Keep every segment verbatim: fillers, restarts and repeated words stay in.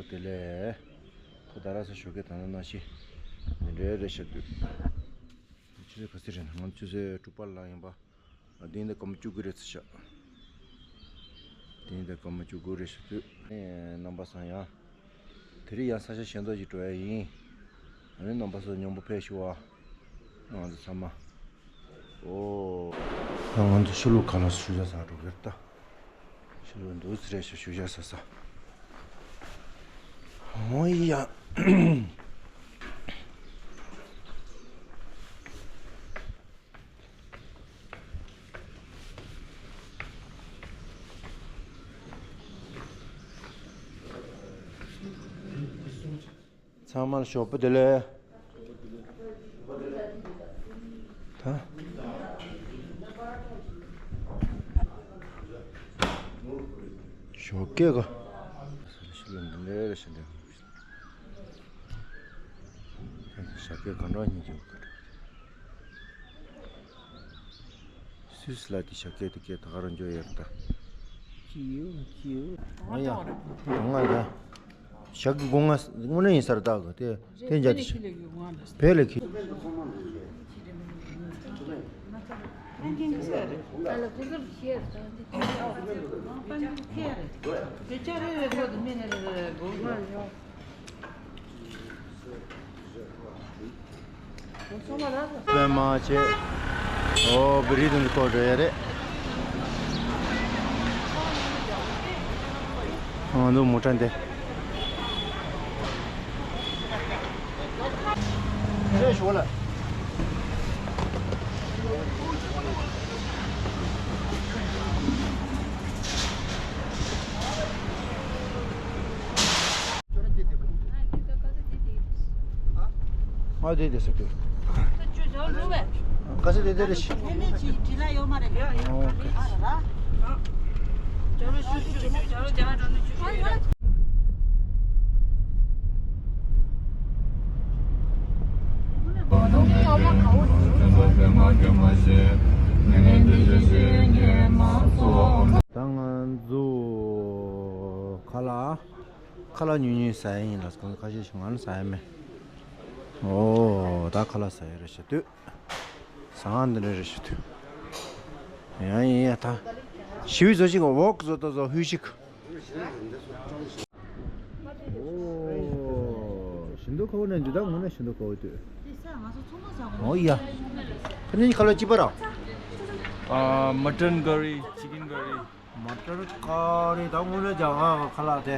དེ་ལས་ཁོ་ད་ར་ས་ཞོགས་ཀས་ད་ནང་ནང་ཤི་འདི་འདྲའི་རེད་ཤག་དུས། ཆུ་ཚོད་ག་ཚོད་རེད། ང་ཆུ་ཚོད་དྲུག་པ་ལ་ཡིན་པ། ཨ། དེ་འདི་སྐར་མ་བཅུ་དགུ་རེད་ཚར་ཤག་དེ་འདི་སྐར་མ་བཅུ་དགུ་རེད་ཤག་དུས། ཨེ། རྣམ་པ་ཚོ་ཡང་། དེ་རིང་ཡང་ས་ཆ་གཞན་དག་ཅིག་འགྲོ་ཡ་ཡིན། ཨ་ནི་རྣམ་པ་ཚོ་མཉམ་པོ་ཕེབས་ཤོག་ཨ། ང་ཚོ་ཚང་མ། ཨོ། ད་ང་ཚོ་ཤུ་ལུ་ཁ་ལག་ཞུ་ཡ་ས་འགྲོ་གི་རེད་ད། ཤུ་ལུ་འདུག་ཟེར་ཞུ་ཞུ་ཡ་ས་ས། ཨོ་ཡ། ཚང་མར་ཞོགས་པ་བདེ་ལེགས། ད། ཞོགས་ཀས་ག་ཞོགས་ཀས་ག་འདྲ་ཉིན་གྱི། སུད་སི་ལ་དེ་ཞབས་སྐད་དེ་སྐད་ད་ག་རང་འཇོག་ཡོད་ད། ཅི་ཡོད་ཅི་ཡོད། ང་ཡ། ང་ཡ། ཞག་གི་སྒོ་ང་དངོས་གནས་ཡིན་ས་རེད་ད་གི་དེ་དེ་འཇག་དེ་ཞིག་བོད་ལ་ཁྱི། པད་མ་བྱས། ཨོ་བི་རི་དང་ཁོ་འགྲོ་ཡ་རེད། ཨ་ནུ་མོ་ཊ་འདི། ཞོག་ལ། ཨ་དེ་དེ་ཟེར་དུས། ག་ས་དེ་དེ་རེད། ཨོ་ཁེ། ད་ང་ཚོ་ཁ་ལག་ཁ་ལག་ཉུང་ཉུང་ཟ་ཡ་ཡིན་ལ། ཁ་ཤས་ཤིག་ང་ལ་ཟ་ཡ་མེད། ཨོ་ད་ཁ་ལག་ཟ་ཡ་རེད་ཤག་དུས། ཟ་ཡ་འདི་འདྲ་རེད་ཤག་དུས། ཡ་ཡ་ཡ་ད། ཞི་བའི་བཟོ་ཞིག་འོག་བཟོ་ད་བཟོ་ཧུས་ཤིག་ཨོ། ཤིན་ཏུ་ཁོ་ནས་འདི་དག་ངོ་ནས་ཤིན་ཏུ་ཁོ་དུས། ཨོ་ཡ། ཁ་ནས་ཁ་ལག་ཅི་པ་ར། ཨ། མ་ཊན་ཀ་རི། ཅི་ཀིན་ཀ་རི། མ་ཊར་ཀ་རི་ད་དངོས་གནས་རྒྱ་གར་ཁ་ལག་དེ།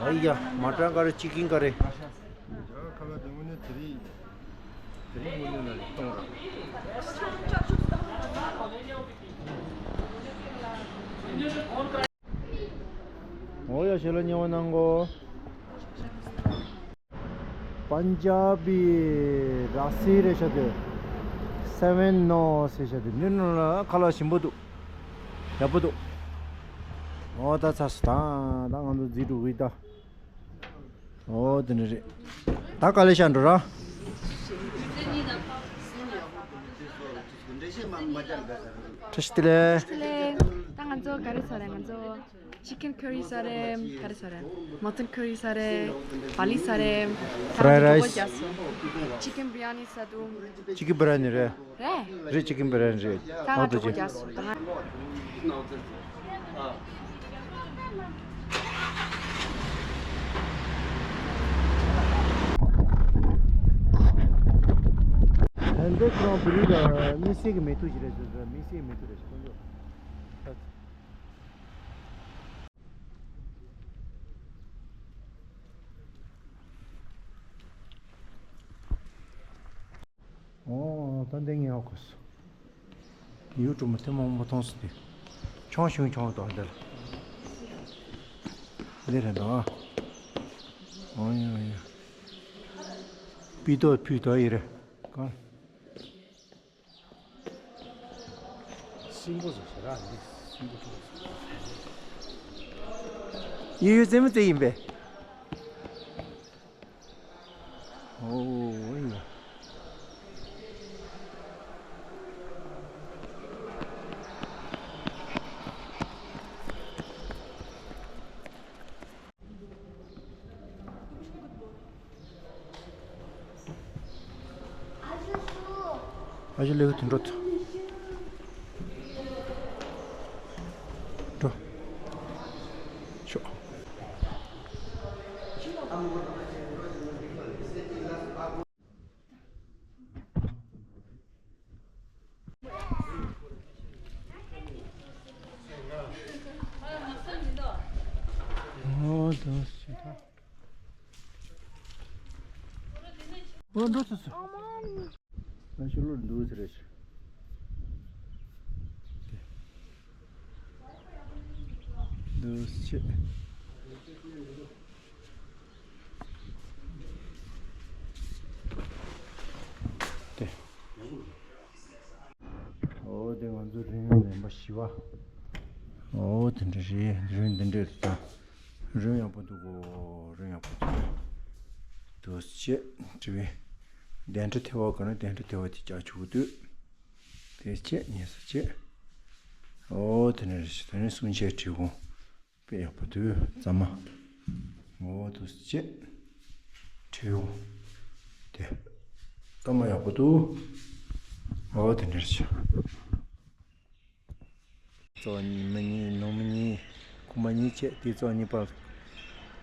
ཨ་ཡ། མ་ཊར་ཀ་རི། ཅི་ཀིན་ཀ་རི། རྒྱ་གར་ཁ་ལག་དེ་དངོས་གནས་དེ་རིང་། དེ་རིང་དངོས་གནས་ལ་གཏོང་ར། ཨོ་ཡ། ཞལ་ལག་ཉེ་བ་གནང་གོ། པན་ཇ་བི་ར་སི་རེད་ཤག་དེ། སེ་ཝེན་ནོ་ཟེར་ཤག་དེ། འདི་ནང་ལ་ཁ་ལག་ཞིམ་པོ་འདུག་ཡག་པོ་འདུག་ཨོ་ད་ཚར་སོང་། ད་ད་ང་ཚོ་རྫིག་འགྲོ་གི་ད། ཨོ་དེ་འདྲ་རེད། ད་ག་ལེ་ཤ་འགྲོ་ར། བཀྲ་ཤིས་བདེ་ལེགས། བདེ་ལེགས། ད་ང་ཚོ་ག་རེ་ཟ་རེད། ང་ཚོ། ཅི་ཀིན་ཀ་རི་ཟ་རེད། ག་རེ་ཟ་རེད། མ་ཊན་ཀ་རི་ཟ་རེད། བ་ལི་ཟ་རེད། ད་ང་ཚོ་མགྱོགས་པོ་རྒྱག་སོང་། ཅི་ཀིན་བི་རི་ཡ་ནི་ཟ་འདུག་ཅི་ཀིན་བི་རི་ཡ་ནི་རེད། རེད། རེད། ཅི་ཀིན་བི་རི་ཡ་ནི་རེད། ད་ང་ཨོ་ད་མགྱོགས་པོ་ཅི། རྒྱག་སོང་། ད་ང་། ཧན་དེ་ཁོ་རང་བི་རི་ལ་དམིགས་བསལ་གྱི་མེ་ཏོག་ཞིག་རེད་ཟེར། དམིགས་བསལ་གྱི་མེ་ཏོག་རེད་ཟེར་ཁོང་ཚོ། ཨོ་ད་འདི་ངས་ཨོ་གོ་སོང་། ཡུ་ཊུབ་མ་ཐེངས་མང་པོ་མཐོང་སོང་དེ། ཆུང་ཆུང་ཆུང་དང་འདི་ལ། འདི་རེད་འདུག་ཨ། ཨོ་ཡ་ཡ། པི་ཏོ་ཕུད་དོ་ཡི་རེད། གང་། སྲིན་པོ་ཟེར་ཞེ་དྲག་འདི་སྲིན་པོ་ཁྲོ་ཟེར། ཡུ་ཡུ་རྩེད་མོ་རྩེ་ཡིན་པས། ཨོ་ཡ། ཨ་ཅེ་ལེགས་དུ་འགྲོ་ཐུབ། འགྲོ། ཤོག་ཨོ་དོ་ཤི་ཐ། ཨོ་འགྲོ་ཐུབ་སོང་། ཨ་ཤུ་ལོ་འདུག་ཟེར་རེད། འདུག་ཆེ། དེ། ཨོ་དེ་ང་ཚོ་རིང་ལེན་པ་བཞི་པ། ཨོ་དེ་འདྲ་རེད། རིང་འདི་འདྲ་རེད་ད། རིང་ཡག་པོ་འདུག་གོ། རིང་ཡག་པོ་འདུག་དུ་ཆེ་དྲི་བའི་གདན་ཁྲི་ཐེ་བ་ག་ན་གདན་ཁྲི་ཐེ་བ་དེ་ལྕགས་ཆུ་དུས། དེ་ཆེ་ཉེ་ས་ཆེ། ཨོ་དེ་ནས་རེ་ཞིག་དེ་ནས་གསུང་ཆེ་བྲིས་གོང་དཔེ་ཡག་པོ་འདུག་གཙང་མ། ཨོ་དུ་ཆེ་བྲིས་གོང་དེ་གཙང་མ་ཡག་པོ་འདུག་ཨོ་དེ་འདྲ་རེ་ཞིག་ཙོ་ཉི་མ་གཉིས་ནུ་མ་གཉིས་ཁུག་མ་གཉིས་བཅས་དེ་ཙོ་གཉིས་པ་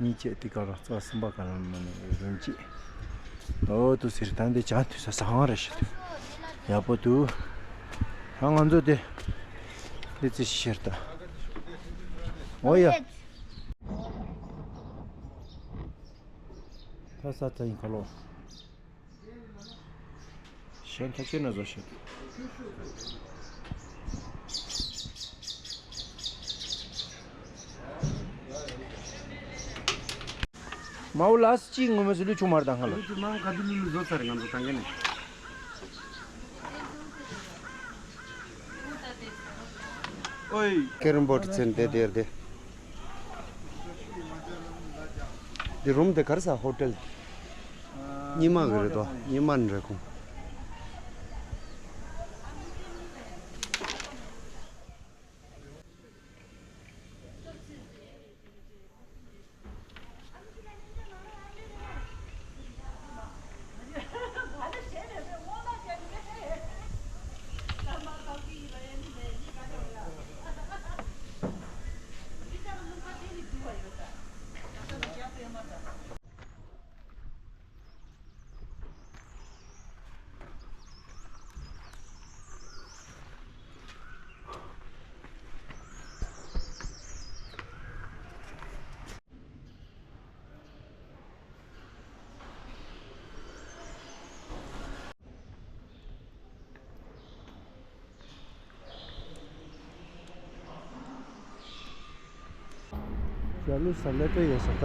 གཉིས་བཅས་དེ་ག་ར་ཙོ་གསུམ་པ་ག་ར་མ་ནི་རུམ་གཅིག་ཨོ་དུ་ཟེར་ད་འདི་ཇ་འཐུང་ས་ཟ་ཁང་རེད་ཤག་ཡག་པོ་འདུག་ད་ང་ཚོ་དེ་དེ་ཙི་ཤེར་ད། ཨོ་ཡ། ད་ས་ད་ཡིན་ཁ་ལོ། གཞན་ཐ་ཆད་ན་བཟོ་ཤེས། མའོ་ལ་སི་ཅི་ངོ་མ་སི་ལུ་ཆུང་མར་དང་ཧ་ལ། ལུ་ཆུང་མང་ག་དུ་ལུ་ལུ་བཟོ་ཚར་ང་ཚོ་དང་ག་ནས། ཨོའི། ཀེ་རམ་བོར་ཌི་ཚན་དེ་དེར་དེ། འདི་རུམ་དེ་ག་རེ་ཟ་ཧོ་ཊེལ། ཉི་མ་གི་རེད་དོ། ཉི་མ་ནི་རེད་ཁུང་། ཡ་ལུ་ས་ལེ་ཏོ་ཡོད་ས་ད།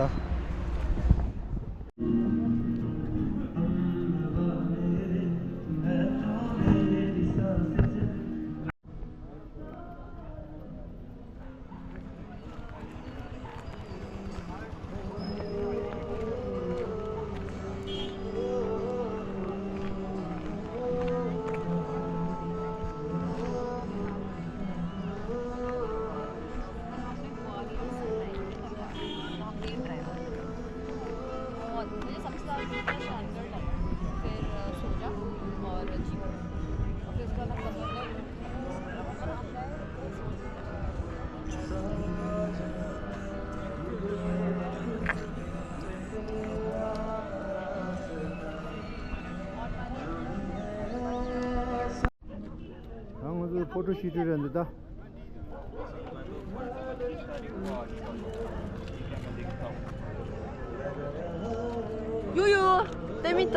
ང་ཚོའི་ཕོ་ཊོ་ཤུ་ཊི་རེད་འདི་ད། ཡོ་ཡོ། དེ་མི་ད།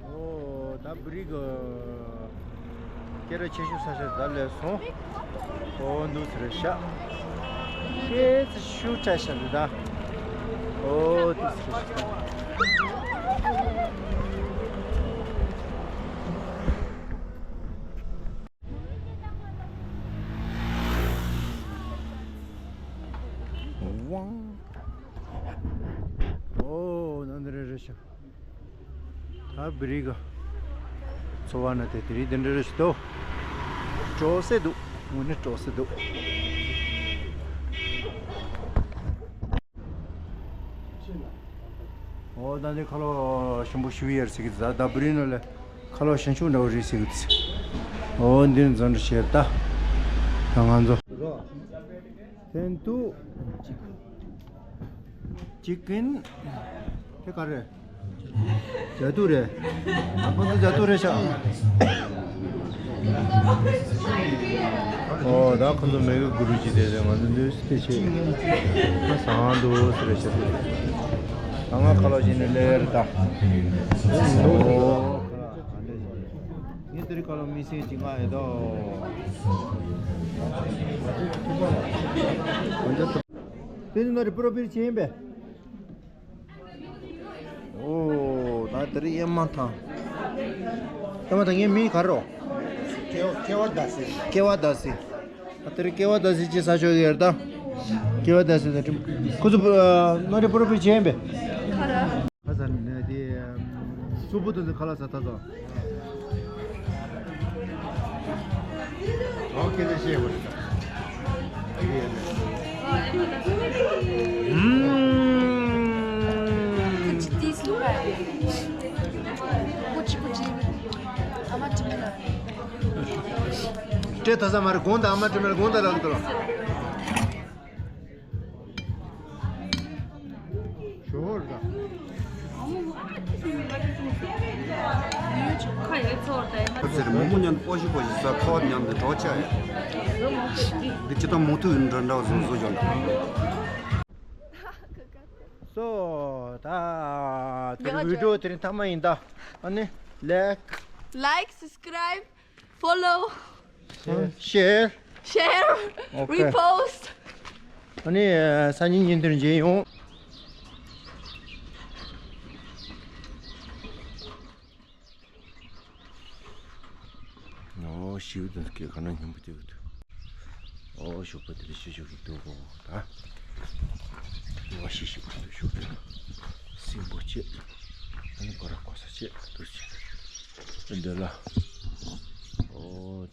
ཨོ་ད་བི་རི་གི་སྐད་གྲགས་ཆེ་ཤོས་ས་ཆ་ད་ལས་སོང་། ཨོ་འདུག་ཟེར་ཤག་ཤེས་ཚེ་ཤུ་ཏྲ་ཤ་འདི་ད། ཨོ་འདུག་ཟེར་ཤག་ཝང་། ཨོ་ན་འདི་རེད་རེད་ཤག་ད་བི་རི་ག་ཚོ་བ་ན་དེ་དེ་རིང་དེ་འདྲ་རེ་ཞིག་འདུག་སྤྲོ་སེ་འདུག་དངོས་གནས་སྤྲོ་སེ་འདུག་ཨོ་ད་འདི་ཁ་ལོ་ཞིམ་པོ་ཞུ་ཡར་ཟེར་གི་ད་ད་བུ་རིན་ནོ་ལེ་ཁ་ལོ་ཞིམ་ཆུང་འདྲ་བོ་རེད་ཟེར་གི། ཨོ་འདི་ནི་འཛོམས་འདྲ་བྱེད་ད་ད་ང་ཚོ་ཐན་ཏུ་ཅི་ཀིན་དེ་ག་རེད། ཇ་དུ་རེད། ཁོང་ཚོ་ཇ་དུ་རེད་ཤག་ཨོ་ད་ཁོང་ཚོ་མེ་གི་གུ་རུ་ཅི་དེ་རེད། ང་ཚོ་ནུས་སུ་དེ་བྱེད་ང་བཟང་འདུག་ཟེར་རེད་ཤག་ད་ང་ཁ་ལོ་ཞིག་ནས་ལེར་ད། ཨོ་ངས་དེ་རིང་ཁ་ལོ་མི་སེང་ཅི་ང་ཡོད་དོ། དེ་ནི་ནོ་རི་པུ་རོ་པིར་ཆེ་ཡིན་པས། ཨོ། ད་དེ་རིང་ཨེ་མ་ཐང་། ཨེ་མ་ཐང་ངའི་མིང་ག་རེ་རོ། ཀེ་བ་ཀེ་བ་དཱ་སི། ཀེ་བ་དཱ་སི། ད་དེ་རིང་ཀེ་བ་དཱ་སི་ཅི་ས་ཆོག་གི་ཡར་ད། ཀེ་བ་དཱ་སི་ད་ཁོ་ཚོ་ནོ་རི་པུ་རོ་པི་ཅན་པེ། ཁ་ས་ནས་དེ་སུ་བུ་དུ་ཁ་ལ་ས་ད་ཚོ། ཨོ་ཁེ་ལེ་ཤེས་བར། ཨུམ། ཀུ་ཅི་ཏིས་ལུ་ར། ཀུ་ཅི་ཀུ་ཅི། ཨ་མ་ཅི་མེ་ལ། ཏྲེ་ཐ་ས་མ་རེ་གོང་ད་ཨ་མ་ཅི་མེ་ལ་གོང་ད་ལ་ལུ་ཏོ་ལ། ཞོར་ད། ཁ་ཡོད་ཚོར་ད་ཡ་མ། ཟེར་མོ་མོ་ཉམས་པོ་ཞིག་པོ་ཞིག་ས་ཁ་བ་ཉམས་ནས་གྲོགས་ཆ་ཡ། འདི་ཅི་ལྟར་མོ་ཐུག་འདྲ་འདྲ་བཟོ་བཟོ་བྱོས། སོ་ད་དེ་རིང་བི་ཌིའོ་དེ་རིང་མཐའ་མ་ཡིན་ད། ཨ་ནི་ལེག Like, subscribe, follow, share, share, okay, repost. ཨ་ནི་སང་ཉིན་ཉིན་དེར་མཇལ་ཡོང་། ཨོ་ཞིའུ་དང་སྐད་ག་ན་སྙན་པོ་སྐྱེ་གི་འདུག་ཨོ་ཞོགས་པ་དེ་ལ་ཤུ་ཤོག་གི་འདུག་གོ་ད། ཨོ་ཤི་ཤི་པོ་འདུག་ཤོག་དེ་ལ་སྲིན་པོ་བྱེད། ཨ་ནི་ཀོ་ར་ཀོ་ས་བྱེད་འདུག་བྱེད། འདི་ལ། ཨོ།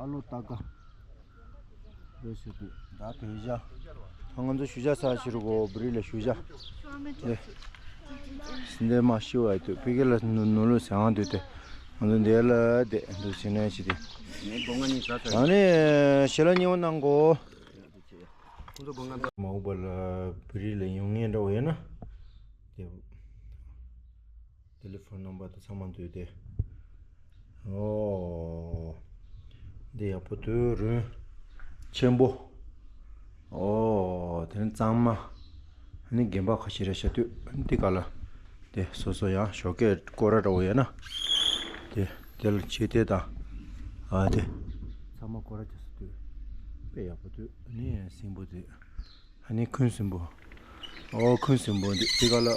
ཨ་ལོ་ཏ་ཀ་རེད་ཟེར་དུས་ད་བོད་ཇ། ད་ང་ཚོ་ཞུ་ཇ་ས་ཕྱི་རུ་གོ་བི་རི་ལ་ཞུ་ཇ། ཨེ། སི་འདེ་མ་ཤི་བ་དུ་ཕི་གེ་ལ་ནུ་ནུ་ལུ་ཟེར་ཨང་དུ་དེ་ང་ཚོ་འདི་ལ་དེ་འདུག་ཟེར་ནས་ཤི་དེ། ད་ནི་ཞེ་ལ་ཉེ་བོ་གནང་གོ། མ་འོངས་པ་ལ་བོད་རིགས་ལ་ཡོང་མཁན་འདྲ་བོ་ཡོད་ན། དེ། ཏེ་ལེ་ཕོན་ནམ་བར་དང་ཚང་མ་འདུས་ཏེ། ཨོ། འདི་ཡག་པོ་འདུག་རུང་ཆེན་པོ། ཨོ། དེ་ནི་གཙང་མ། ཨ་ནི་རྒན་པ་ཁ་ཤས་རེད་ཤག་དུས་འདི་ག་ལ། དེ་སོ་སོ་ཡང་ཞོགས་ཀས་སྐོར་ར་འདྲ་བོ་ཡོད་ན། དེ་དེ་ལ་ཆེ་དེ་དང་། ཨ་དེ། ཚང་མ་སྐོར་ར་བྱེད་ས་དུས། དཔེ་ཡག་པོ་འདུག་ཨ་ནི་སྲིན་པོ་དེ། ཨ་ནི་ཁུན་སྲིན་པོ། ཨོ་ཁུན་སྲིན་པོ་འདི་འདི་ག་ལ།